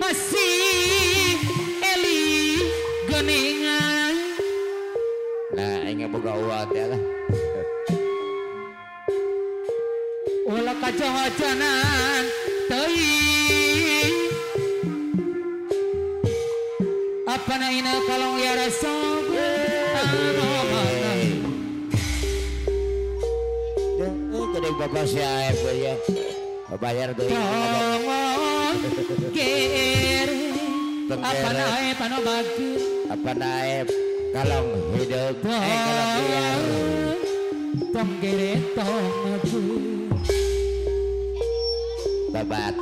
Masih eli geningan. Nah, ingat boga uang teh lah. Ulah kajohojanan teuing. Apa na ina kalong ya rasul anu mana. Gede bapak si Aep ya. Bayar deui. Ger. Apa naep anu bagus. Apa naep kalong hidup kalong liar. Tong gere tong maju. Babat.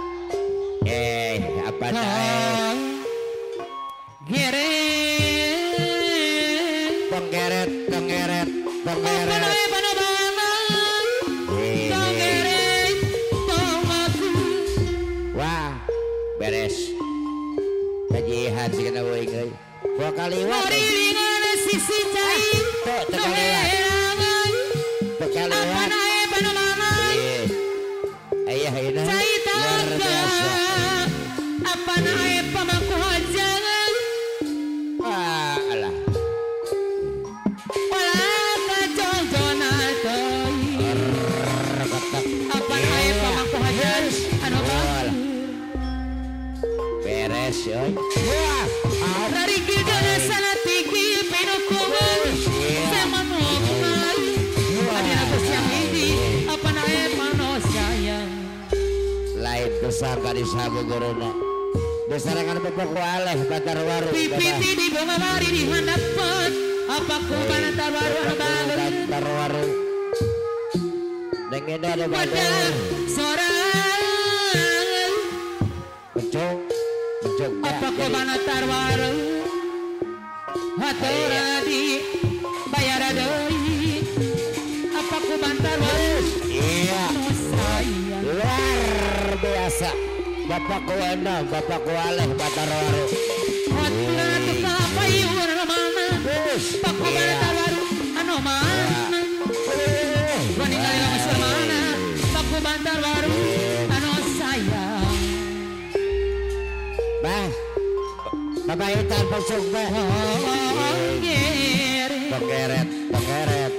Apa naep. Gere. Tong geret, tong geret, tong geret. Apa naep anu tong geret tong maju. Wah, beres. Kajihan sih kena euy euy. Dua kali liwat. Marilingan sisi cai. Tuh, teu kaliwat. Teu kaliwat. Apa naep anu mana? Ayah ini luar biasa. Apa naep pamangku hajangan. Wah, alah. Walah kajong-jona teuing. Apa naep pamangku hajan anu bagus. Beres euy. Wah, rarigil dana sana tinggi pinukungan. Sama momal. Adina Gusti yang hiji apa naep anu sayang. Lain besar ka disabu guruna. Besarangan pepok waleh Bantarwaru. Pipiti di bunga mari di handapan. Apa ku Bantarwaru anu bagus. Bantarwaru. Dengena ada Wadah sorangan. Bencong, bencong. Apa ku Bantarwaru. Hatura di bayar deui. Apa ku Bantarwaru. Iya. Anu sayang. Luar biasa. Bapak ku endang, bapak ku aleh Bantarwaru. Hatura teu kapayun anu mana. Pak ku Bantarwaru anu mana. Gua ningali langsung mana. Pak ku Bantarwaru anu sayang. Bah, Bapak Intan pesuk bah. Tongeret, tongeret.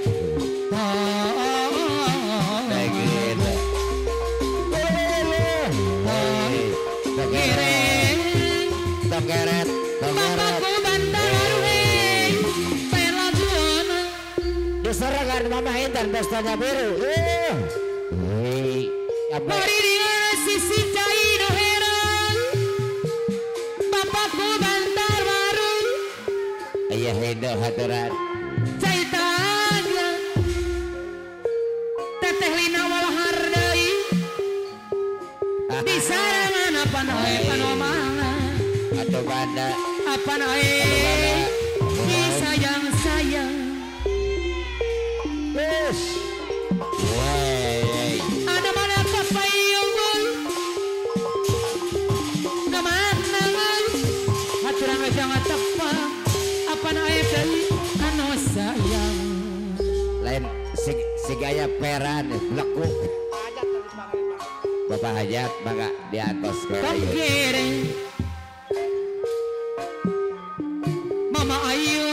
Tongeret, tongeret, tongeret. Bapakku Bantarwaru hei, pelaguan. Diserangan Mama Intan pestanya biru. Hei, apa? Mari dengan sisi cai nu heran. Bapakku Bantarwaru. Ayah hidup haturan. Cai tangga. Teteh lina walahar deui. Disarangan apa nae anu mana. Atuh banda. Apa nae disayang-sayang. Wes. Wey. Ada mana kapayungan. Kamanangan. Haturan jangan tepang. Apa nae deui anu sayang. Lain si gaya peran lekuk. Bapak Hajat mangga diantos ke Tongkere. Mama Ayu.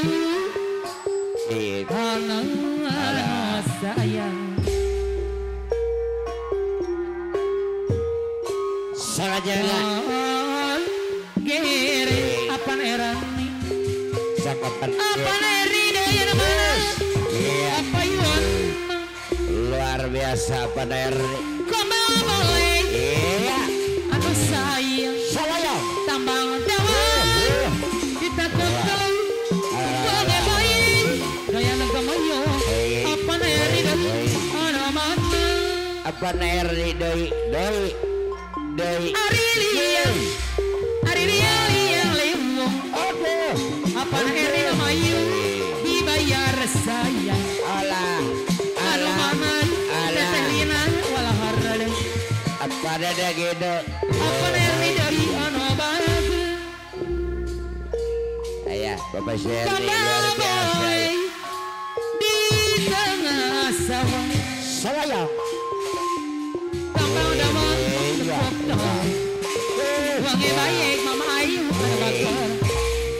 Anu sayang. Salajengna. Gere apa erani. Sakapan. Apa eri deui anu mana. Iya. Apa yuan. Luar biasa apa eri. Iya. Anu sayang. Sayang. Tambang dawa. Kita tutup. Bagai bayi. Gaya negamayo. Apa eri deui anu mana. Apa eri deui deui deui. Ari liang. Ari liang liang liung. Aduh. Apa eri mayu dibayar sayang. Alah. Anu mana. Teteh lina walahar deui. Apa ada gitu. Apa eri deui anu bagus. Ayah, Bapak Sherly luar biasa. Di sawah Salayang Tambang damang tepok Wangi baik Mama Ayu anu bageur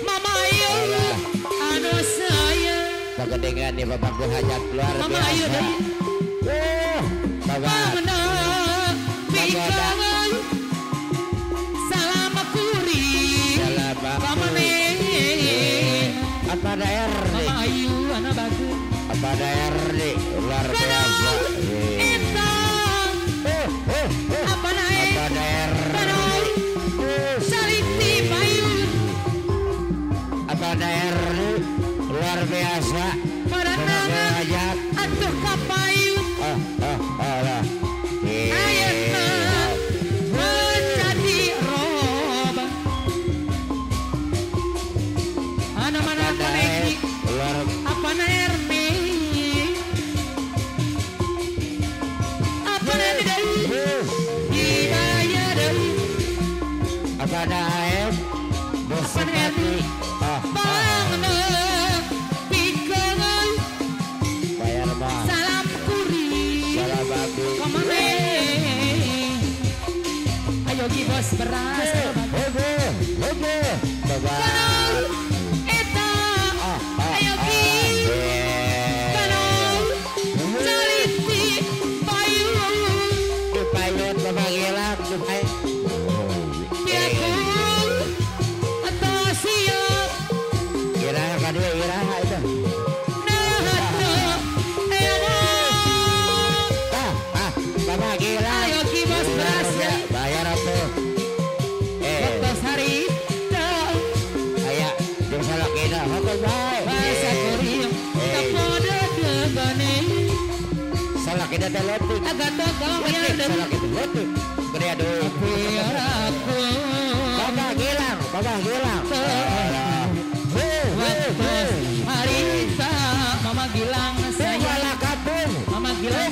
Mama Ayu anu sayang Pagedengan nih Bapak hajat luar biasa Mama Ayu deui Bapak Pikeun salam kuring pamane apa daerah Mama Ayu anu bageur apa daerah luar biasa eta apa nae apa daerah saliti payun apa daerah luar biasa paranangan atuh kapayun alah ayeuna menjadi roba anu mana koneksi apa na Erni apa na deui dibayar deui apa na AM bos apa na Erni bangna pikeun bayar mah salam kuring salam abdi kamane ayo ki bos beras oke oke bapak eta ayo ki kalau caliti payun payun bapak gilang biarpun atau siap iraha kadua iraha itu nah tuh bapak gilang ayo ki bos beras bayar apa waktu hari aya jeung salakina hokoy bae bahasa kuring kapodo degane salakina teh leutik agato kawian deui salakina leutik gede aduh biar aku bapak gilang bapak gilang waktu harita Mama Gilang saya Mama Gilang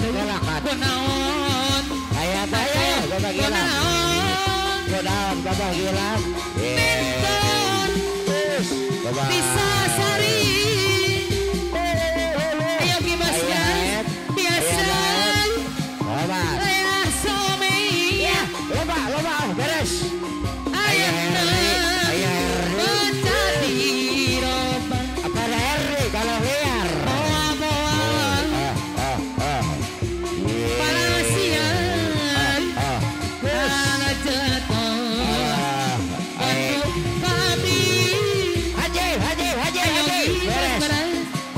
kunaon aya teh bapak gilang kunaon bapak gilang benton bisa sari ayo ki bos guys biasa aya some ya loba loba beres ayeuna menjadi roba apa Erni kalau liar bawa-bawa palasian jatuh untuk kami Haji Haji Haji Haji beres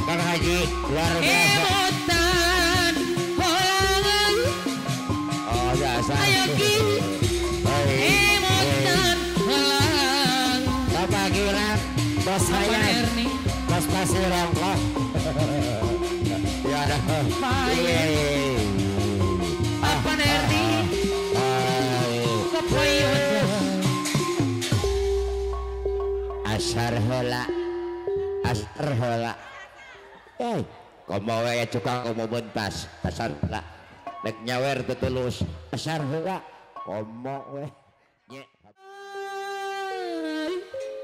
Bang Haji luar biasa emotan holangan oh biasa ayo ki emotan holangan Bapak Gilang bos saya bos pasir rongkok ya ada apa Erni kepoyot asar heula asar heula komo we cukang komo bentas asar heula nek nyawer teu tulus asar heula komo we nye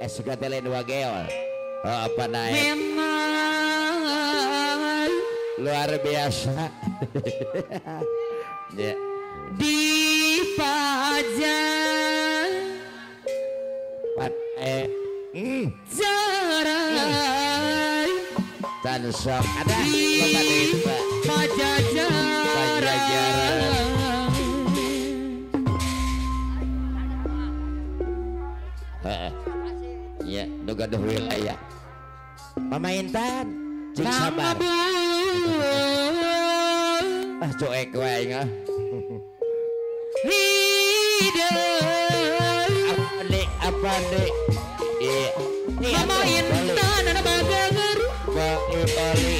suka teh lain wageol oh apa naik luar biasa ya dipajang jarai tan sok ada loba deui Pak pajajaran heeh ya nu gaduh wilayah Mama Intan cing sabar ah cuek wae aing ah hideung apa dek iya Mama Intan anu bageur bali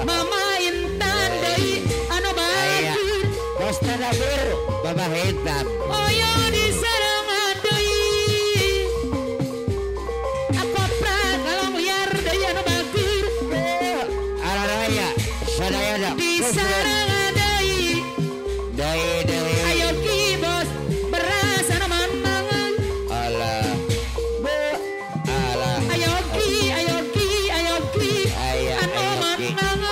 Mama Intan deui anu bageur bos tadabir Bapak Intan oyo diserangan deui akopra kalong liar deui anu bageur araraya sadayana diserangan deui deui deui ayo ki bos beras anu manangan alah bu alah ayo ki ayo ki ayo ki aya anu ayo ki manangan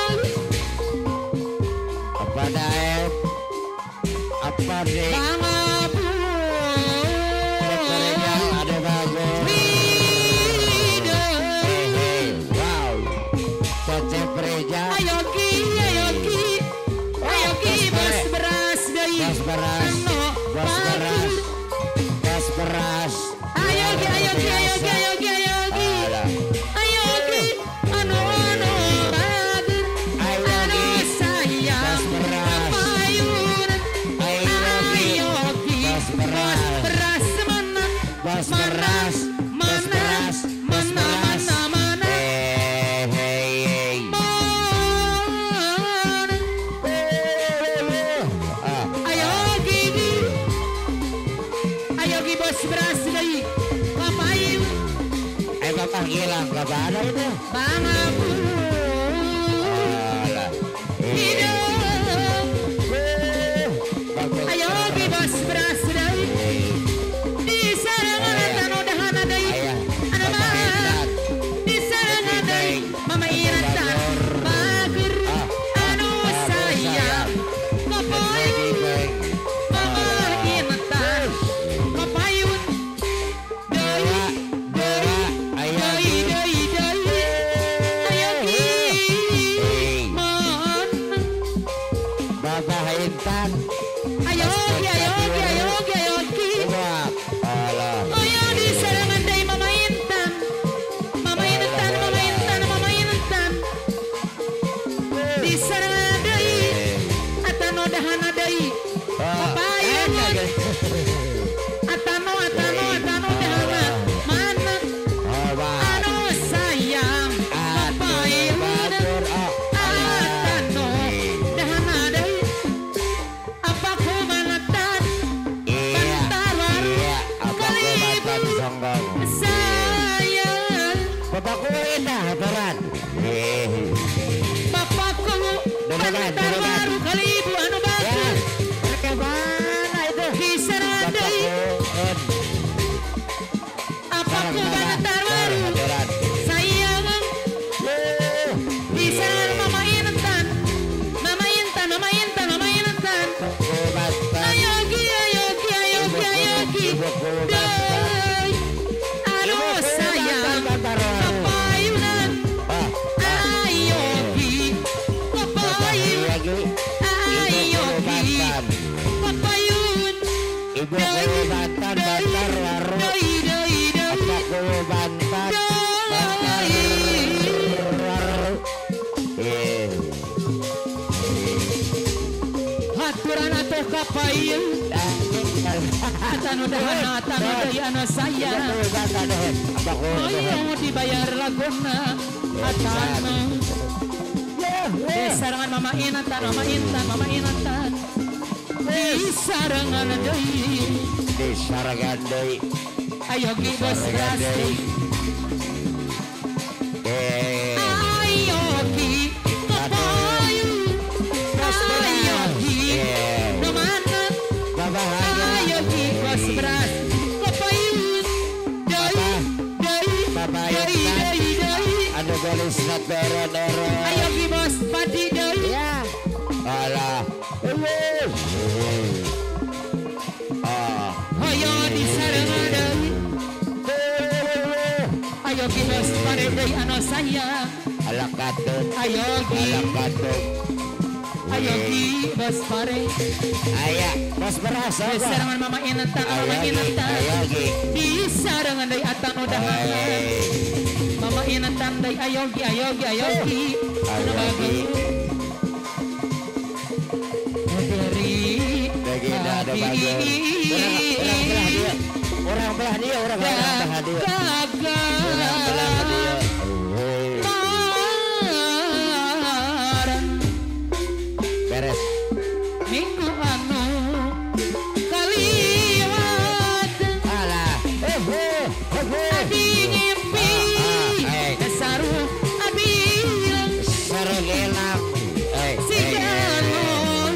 Dibayar laguna atano sarangan mama inatan mama intan mama intan di sarangan deui di sarangan deui ayo ki bos beras deui ayo ki papayu ayo ki nu mana ayo ki bos beras papayu deui deui deui deui anu gelis doro-doro ayo ki bos padi deui ya alah ayo di sarangan deui ayo ki bos padi deui anu sayang alah katut ayo ki alah katut ayo ki bos pare aya bos beras di sarangan mama intan mama intan di sarangan deui atan udahan mama intan deui ayo ki ayo ki ayo ki anu bagus orang belah dia orang belah dia orang belah dia beres minggu anu kaliwat alah abi ngimpi saru abi saru gelap si jalur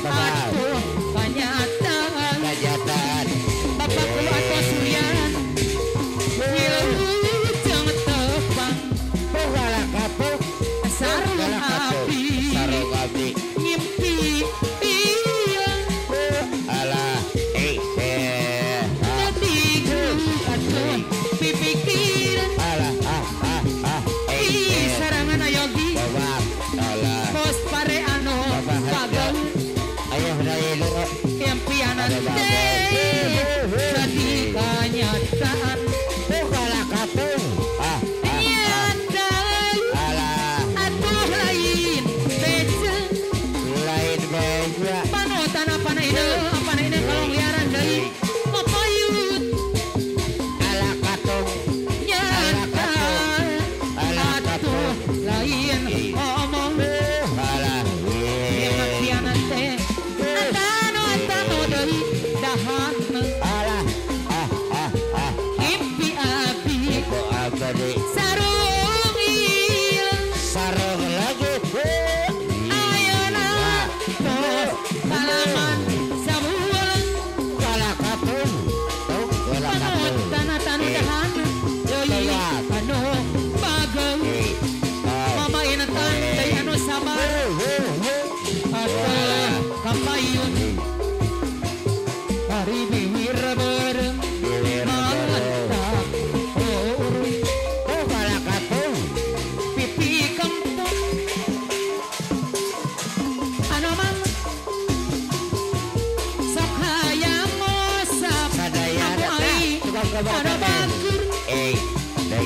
atuh kenyataan kenyataan bapakku atau Suryan ngilut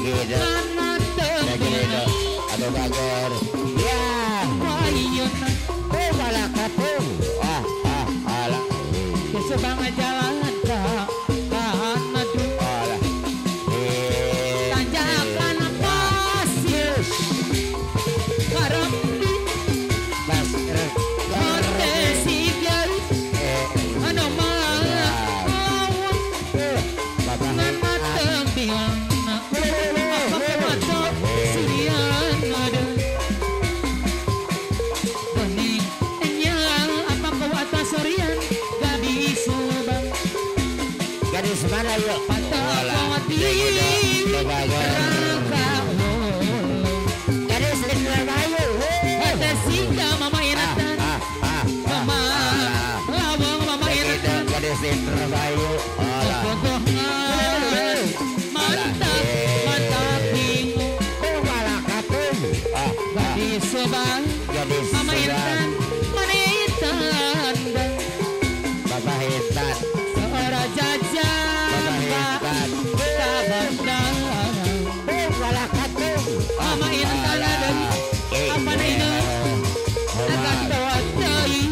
Gitu. Aduh bagor. Ya. Oh malakatung. Ah ah alah. Sebang jalan ka madu. Alah. Tanjakan pasir. Karambi. Pasir. Kote sigal. Ano ma. Ngan mateng biang. Gadis mana yuk? Gadis Indramayu. Mama Inatan. Mama Lawang Mama Inatan. Gadis Indramayu. Mantap mantap bingung. Gadis Subang. Mama Intan. Mana Intan? Bapak Intan. Mama Intan ada apa itu akan tawai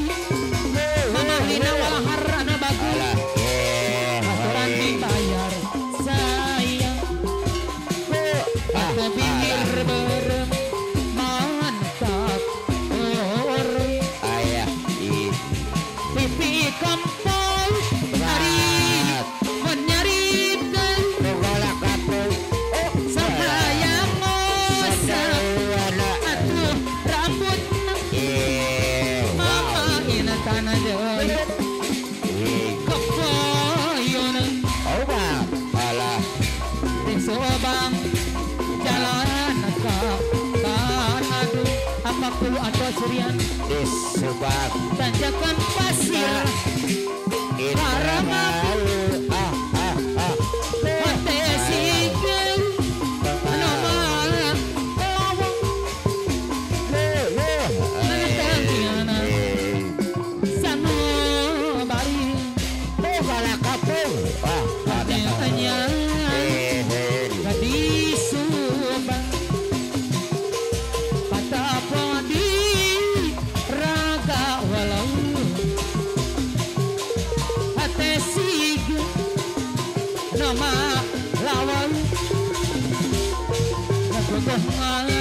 Mama Lina waharana bagus aturan dibayar sayang atau bibir berem mantap ayah pipi kompol hari menyarikan sayang atuh rambut Mama Intan deui kepoyun di Subang jalan ka Banadu apa kulo atau Surian di Subang tanjakan pasir Indramayu. Hate sigel anu lawang sanubari hatenya gadis Subang patapodi raga walau hate sigel nama lawang nagogohan